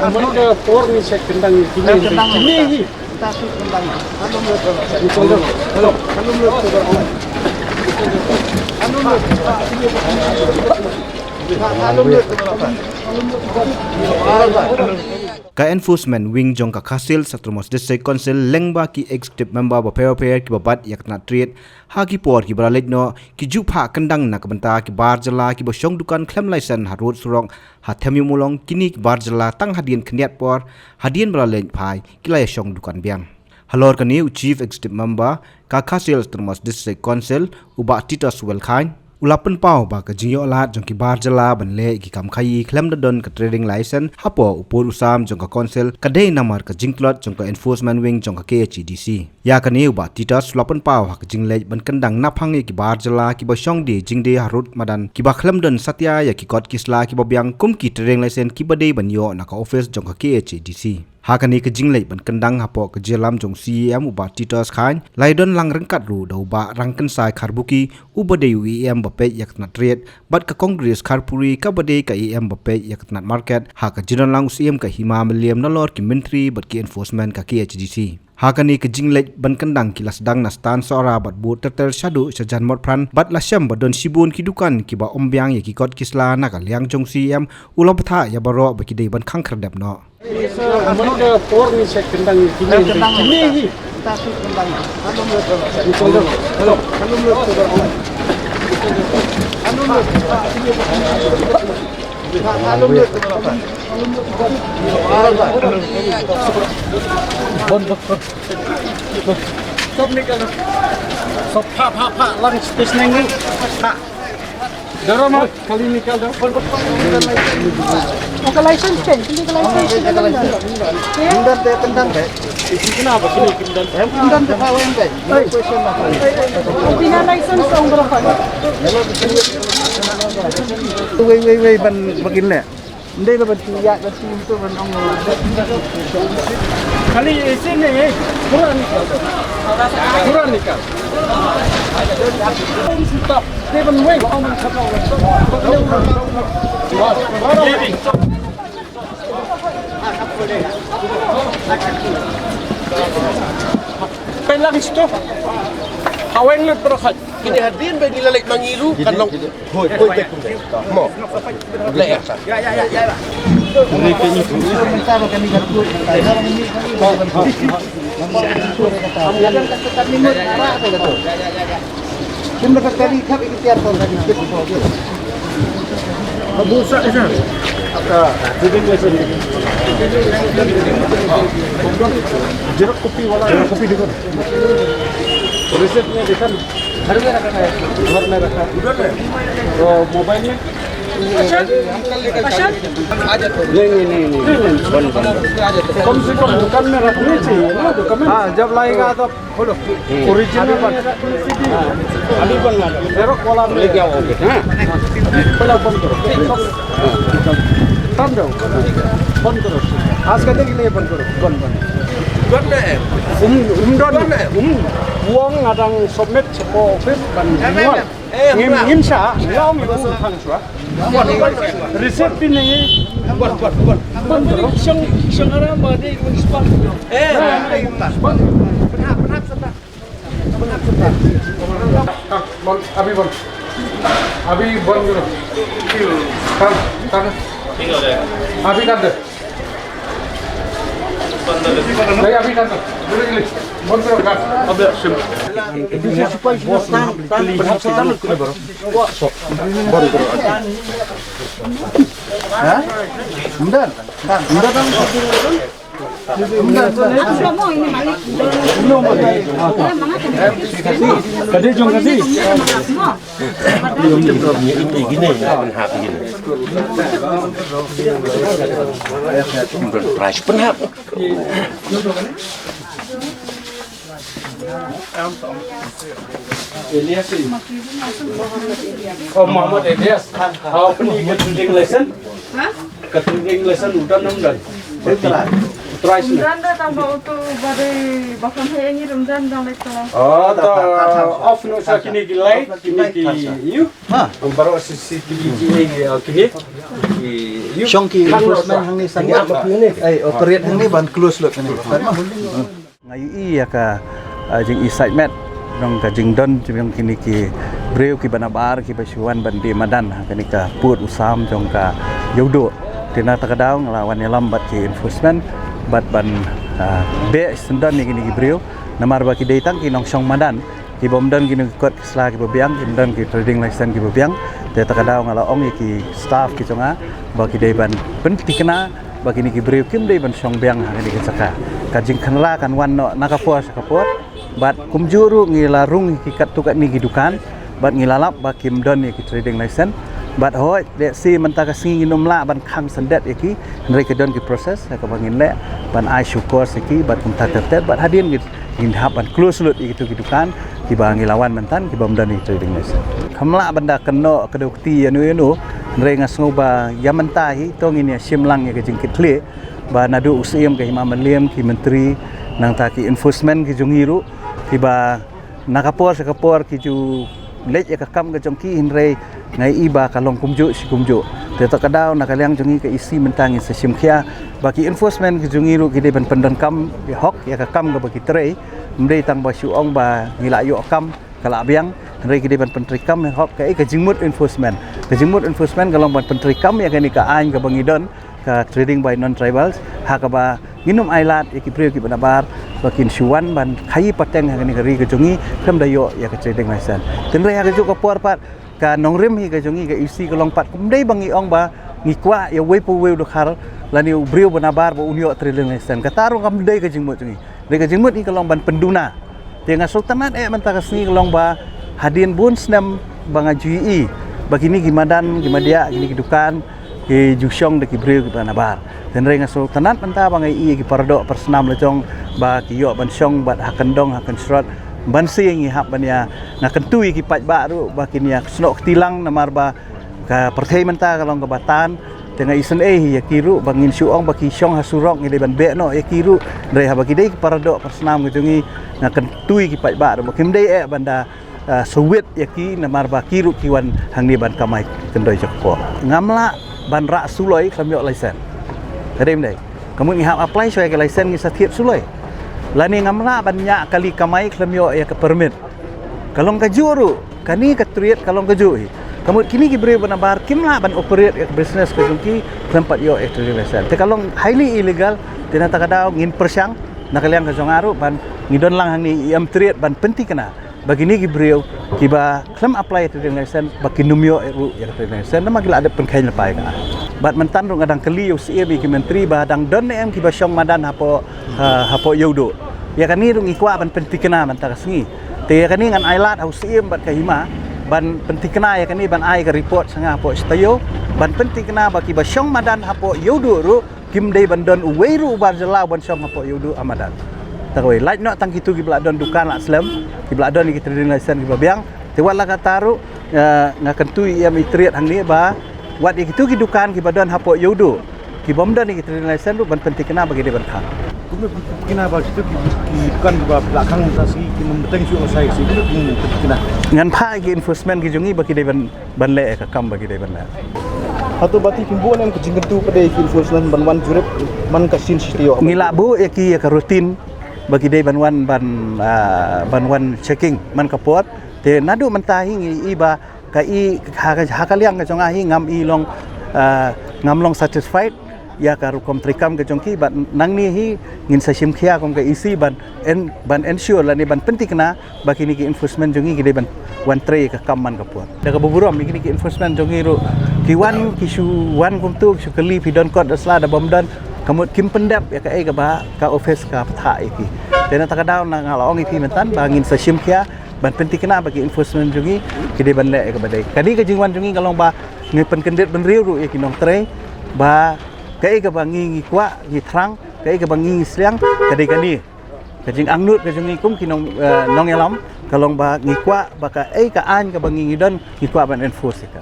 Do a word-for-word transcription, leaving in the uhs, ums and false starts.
Mane da por ni sa kyndang ni, kine, kine hi. Hello. Hello. Ka Enforcement Wing jong ka Khasi Hills Autonomous District Council lyngba ki Executive Member bapher bapher kiba bat ïa ka tnat trade ha ki por kiba la leit noh, ki ju phah kyndang na ka bynta ki bar jylla kiba shong dukan khlem license ha rud surok ha Them Ïew Mawlong. Kine ki bar jylla tang hadien khyndiat por hadien ba la leit phai ki la ïa shong dukan biang. Halor kane u Chief Executive Member ka Khasi Hills Autonomous District Council, u Bah Titus Wellkhein, u la pynpaw ba ka jingïoh lad jong ki bar jylla ban leh ki kam khaïi khlem da don ka trading license hapoh u pud u sam jong ka Council ka dei namar ka jingtlot jong ka Enforcement Wing jong ka K H A D C. Ïa kane u Bah Titus u la pynpaw ha ka jingleit ban kyndang naphang ïa ki bar jylla kiba shong die jingdie ha rud madan kiba khlem don satia ïa ki kot ki sla kiba biang kum ki trading license kiba dei ban ïoh na ka office jong ka K H A D C. Ha kane ka jingleit ban kyndang hapoh ka jingïalam jong u C E M u Bah Titus Chyne, la ïadon lang ryngkat ruh da u Bah Rangkynsai Kharbuki uba dei u E M ba peit ïa ka tnat trade, bad ka Congress Kharpuri kaba dei ka E M ba peit ïa ka tnat market, ha ka jingdon lang u Syiem ka Hima Mylliem nalor ki myntri bad ki enforcement ka K H A D C. Ha kane ka jingleit ban kyndang ki la sdang na Stan Sohra bad bud ter ter shaduh sha Jan Motphran bad la shem ba don shibun ki dukan kiba ym biang ïa ki kot ki sla. Na ka liang jong u C E M u la bthah ïa baroh ba ki dei ban khang khyrdep noh. Mane da por ni sa kyndang ni, kine, kine hi. Sob, pha, pha, pha, lang stage neng ni. Pha. Dara ma, kali nikal da. Ka license kan, kali ka license kan. Ym don te kyndang te. Isi kena ba kini ym don te. Ym don te pha weng te. Question na. Bina license ong berapa? Wei, wei, wei, ban, ban kin le. Ndei la ban tu ya, ban tu tu ban ong. Kali isi ni, eh, pura nikal. Pura nikal. Stop. Dei ban weng, ong ban khat ong. Pelang situ. Aweng lut terus. Kini hadin bagi lalek mangiru kan long. Hoi, hoi, tek. Mo. Le ya. Abu sa isa. Aka, duduk mesin. Jeruk kopi wala, jeruk kopi dikon. Resepnya dikon. घर में रखा है। घर में रखा। उधर है। तो मोबाइल में? नहीं, नहीं, नहीं, नहीं। बंद, बंद। कम से कम दुकान में रखनी चाहिए ना, दुकान में। हाँ, जब लाएगा तो खोलो। हम्म। ओरिजिनल में रखनी चाहिए। हाँ, अभी बंद ना करो। जेरोक्स वाला में। लेके आओ, ओके, हाँ। पहले बंद करो। बंद करो। बंद करो। आज का दिन के लिए बंद करो। बंद, बंद। Don ne? Um, um don. Don ne? Um, wong ngadang submit chepo office ban. Ngim, ngim sa, long yung thang sua. Receipt pin ni. Bun, bun, bun. Bun, bun. Shong, shong ara ma de, bun, spot. Eh, bun. Pernah, pernah, pernah. Pernah, pernah. Ah, bun, abi bun. Abi bun dulu. Kan, kan. Abi kan deh. Nahi, abhi tang kar. Dhire, dhire. Bon karo, kar. Abhi, shim. Ha? Umdan. Umdan. Kadi jong kadi. Price pun hap. Elias. Oh, Muhammad Elias. How many get trading license? Huh? Ka trading license udah enam dan. Try sini. Ramadan da tang ba utu ba dei ba kham hei ngi Ramadan dang lek tang. Oh, to off no sa kini ki light, kini ki you. Ha. Ang baro C C T V ki, eh, kini. Ki you. Shong ki enforcement hangne sang. Ai, operate hangne ban close lut kane. Nga ïohi ïa ka, ah, jing i side met jong ka jingdon jong kine ki briew kiba nabar kiba shu wan ban die madan ha kane ka pud u sam jong ka Ïewduh. Te na kata ka daw nga la wan ïalam bad ki enforcement bad ban, ah, beh syndon ïa kine ki briew namar ba ki dei tang ki nongshong madan. Ki bym don ki nong kot ki sla kiba biang, ki bym don ki trading license kiba biang. Te kata ka daw nga la ong ïa ki staff ki jong nga ba ki dei ban pynthikna ba kine ki briew kim dei ban shong biang ha kane ka jaka. Ka jingkhynra kan wan noh na ka por sha ka por. Bad kumjuh ruh ngi la rung ïa ki katto katne ki dukan bad ngi la lap ba kim don ïa ki trading license. Bad hooid, lehse mynta ka sngi ngin ym lah ban khang syndet ïa ki, hynrei ka don ki process ha kaba ngin leh ban ai shu course ïa ki bad kumta ter ter bad hadien ngin, ngin hap ban close lut ïa kitu ki dukan kiba ngi la wan mynta kiba ym don ïa ki trading license. Kham lah ban da kynnoh ka dei kti ïano ïano, hynrei nga sngew ba ïa mynta hi to ngin ïa shim lang ïa ka jingkitkhlieh ba naduh u Syiem ka Hima Mylliem, ki myntri, nangta ki enforcement ki jong ngi ruh kiba na ka por sha ka por ki ju leit ïa ka kam ka jong ki, hynrei nga i ba ka long kumjuh shi kumjuh. Te kata ka daw na ka liang jong ngi ka E C mynta ngin sa shim khia ba ki enforcement ki jong ngi ruh ki dei ban pyndonkam hok ïa ka kam kaba ki trei. Ym dei tang ba shu ong ba ngi la ïoh kam ka la biang, hynrei ki dei ban pyntrei kam hok. Kaei ka jingmut enforcement? Ka jingmut enforcement ka long ban pyntrei kam ïa kane ka aiñ kaba ngi don, ka trading by non-tribals, ha kaba ngin ym ailad ïa ki briew kiba nabar ba kin shu wan ban khaïi pateng ha kane ka ri ka jong ngi khlem da ïoh ïa ka trading license. Te hynrei ha kajuh ka por pat ka nongrim hi ka jong ngi ka E C ka long pat, ym dei ba ngi ong ba ngi kwah ïa uwei pa uwei u dkhar lane u briew ba nabar ba un ïoh trading license. Kata ruh kam dei ka jingmut jong ngi. Dei ka jingmut hi ka long ban pynduna. Te nga sngewtynnat eh mynta ka sngi ka long ba hadien bun snem ba nga ju ïohi ba kine ki madan, ki madiah, kine ki dukan ki ju shong da ki briew kiba nabar. Te hynrei nga sngewtynnat mynta ba nga ïohi ki paradoh parasnam la jong ba ki ïoh ban shong bad ha kyndong ha kynshrot. Ban sien ngi hap ban ïa, nga kyntu ïa ki paidbah ruh ba kin ïa snoh kti lang namar ba ka pyrthei mynta ka long kaba tan. Te nga isynei hi ïa ki ruh ba ngin shu ong ba ki shong ha surok ngi dei ban beh noh ïa ki ruh. Hynrei haba ki dei ki paradoh parasnam ka jong ngi, nga kyntu ïa ki paidbah ruh ba kim dei eh ban da, ah, sawit ïa ki namar ba ki ruh ki wan hangne ban kamai kyndoi jaka por. Ngam lah ban rah suloi khlem ïoh license. Ka dei ym dei? Ka mut ngi hap apply shuwa ïa ka license ngi sa thied suloi. Lane ngam lah ban ñiah kali kamai khlem ïoh ïa ka permit. Ka long kajuh ruh, kane ka trade ka long kajuh hi. Ka mut kine ki briew ba nabar kim lah ban operate ïa ka business ka jong ki khlem pat ïoh ïa ka trading license. Te ka long highly illegal. Te na kata ka daw ngin pyrshang na ka liang ka jong nga ruh ban ngi don lang hangne i em trade ban pynthikna ba kine ki briew kiba khlem apply ïa ka trading license ba kin ym ïoh ruh ïa ka trading license namar ki la dep pynkheiñ lypa ïa ka. Bad mynta ruh nga dang kylli ïa u Syiem, ïa ki myntri ba dang don ne em kiba shong madan hapoh, ha, hapoh Ïewduh. Ïa kane ruh ngi kwah ban pynthikna mynta ka sngi. Te ïa kane ngan ailad ha u Syiem bad ka Hima ban pynthikna ïa kane, ban ai ka report sha nga hapoh Shataïew ban pynthikna ba kiba shong madan hapoh Ïewduh ruh kim dei ban don uwei ruh u bar jylla uban shong hapoh Ïewduh ha madan. Te kawei, lait noh tang kitu kiba la don dukan la slem, kiba la don ïa ki trading license kiba biang. Te wat la katta ruh, eh, nga kyntu ïa i em i trade hangne ba wat ïa kitu ki dukan kiba don hapoh Ïewduh ki bym don ïa ki trading license ruh ban pynthikna ba ki dei ban khang. Kumno pynthikna ba kitu ki, ki dukan kiba la khang mynta sngi kin ym bteng shuh lashai ka sngi, kumno pynthikna? Ngan phah ïa ki enforcement ki jong ngi ba ki dei ban, ban leh ïa ka kam ba ki dei ban leh. Hato ba ti pynbun em ka jingkyntu pat de ki enforcement ban wan jurip man ka sien Shataïew? Ngi la buh ïa ki ïa ka routine ba ki dei ban wan, ban, ah, ban wan checking man ka por. Te naduh mynta hi ngi i ba ka i ha, ha ka liang ka jong nga hi ngam i long, ah, ngam long satisfied ïa ka rukom treikam ka jong ki, bad nangne hi ngin sa shim khia kum ka E C ban en, ban ensure lane ban pynthikna ba kine ki enforcement jong ngi ki dei ban wan trei ïa ka kam man ka por. Da kaba burom ïa kine ki enforcement jong ngi ruh ki wan, ki shu wan kumtu, ki shu kylli phi don kot da sla da bym don, ka mut kim pyndep ïa kaei kaba ka office ka pynthikna ïa ki. Te na kata ka daw nga la ong ïa phi mynta ba ngin sa shim khia ban pynthikna ba ki enforcement jong ngi ki dei ban leh ïa kaba dei. Ka dei ka jingwan jong ngi ka long ba ngi pynkyndit bynriew ruh ïa ki nongtrei ba kaei kaba ngi, ngi kwah, ngi thrang, kaei kaba ngi, ngi sliang, ka dei kane. Ka jingangnud ka jong ngi kum ki nong, eh, nongïalam ka long ba ngi kwah ba kaei ka aiñ kaba ngi, ngi don, ngi kwah ban enforce ïa ka.